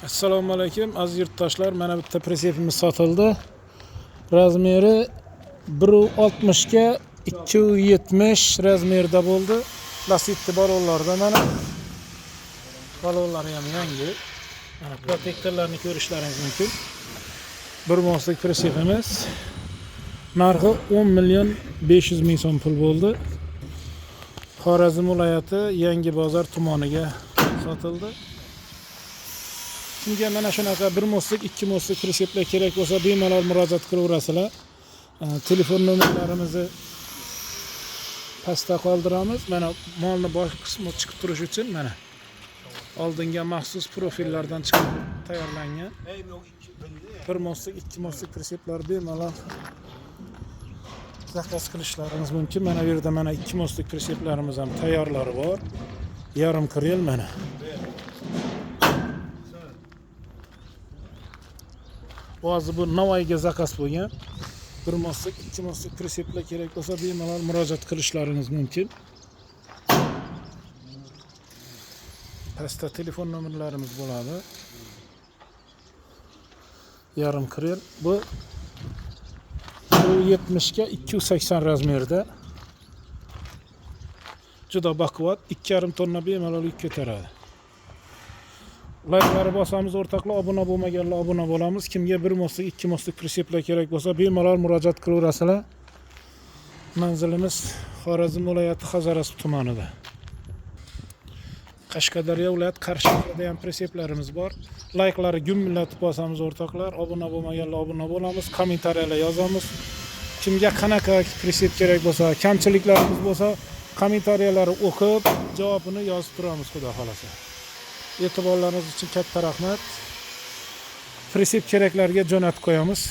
Assalomu alaykum, aziz yurtdoshlar. Mana bitta pritsepimiz sotildi. Razmeri 1.60 ga 2.70 razmerda bo'ldi. Lasetti balonlarda mana. Balonlari ham yangi. Mana protektorlarni ko'rishlaringiz mumkin. Bir moslik pritsepimiz. Narxi 10 million 500 ming so'm pul bo'ldi. Xorazm viloyati Yangi bozor tumaniga sotildi. Kimga mana shunaqa bir moslik, ikki moslik pritseplar kerak bo'lsa, bemalol murojaat qilaverasizlar. Telefon nomerlarimizni pastda qoldiramiz. Mana molni bosh qismi chiqib turishi uchun mana oldinga maxsus profillardan chiqib tayyorlangan. Bir moslik, ikki moslik pritseplar bemalol zakaz qilishlaringiz mumkin. Mana bu yerda mana ikki moslik pritseplarimiz ham tayyorlari bor. Yarim krel mana. Hozir bu Navoiyga zakaz bo'lgan. Bir moslik, ikki moslik pritseplar kerak bo'lsa, bemalol murojaat qilishlaringiz mumkin. Pastda telefon nomerlarimiz bo'ladi. Yarim krel bu 70 ga 280 razmerda. Juda baquvvat, 2,5 tonna bemalol yuk ko'taradi. Layklarni bosamiz o'rtoqlar, obuna bo'lmaganlar obuna bo'lamiz. Kimga bir moslik, ikki moslik pritseplar kerak bo'lsa, bemalol murojaat qilaverasizlar. Manzilimiz Xorazm viloyati Hazorasp tumanida. Qashqadaryo viloyati Qarshi shahrida ham pritseplarimiz bor. Layklarni gumillatib bosamiz o'rtoqlar. Obuna bo'lmaganlar obuna bo'lamiz, kommentariyalar yozamiz. Kimga qanaqa pritsep kerak bo'lsa, kamchiliklarimiz bo'lsa, kommentariyalarni o'qib, javobini yozib turamiz, xudo xolasa. E'tiborlaringiz uchun katta rahmat. Pritsep keraklarga jo'natib qo'yamiz.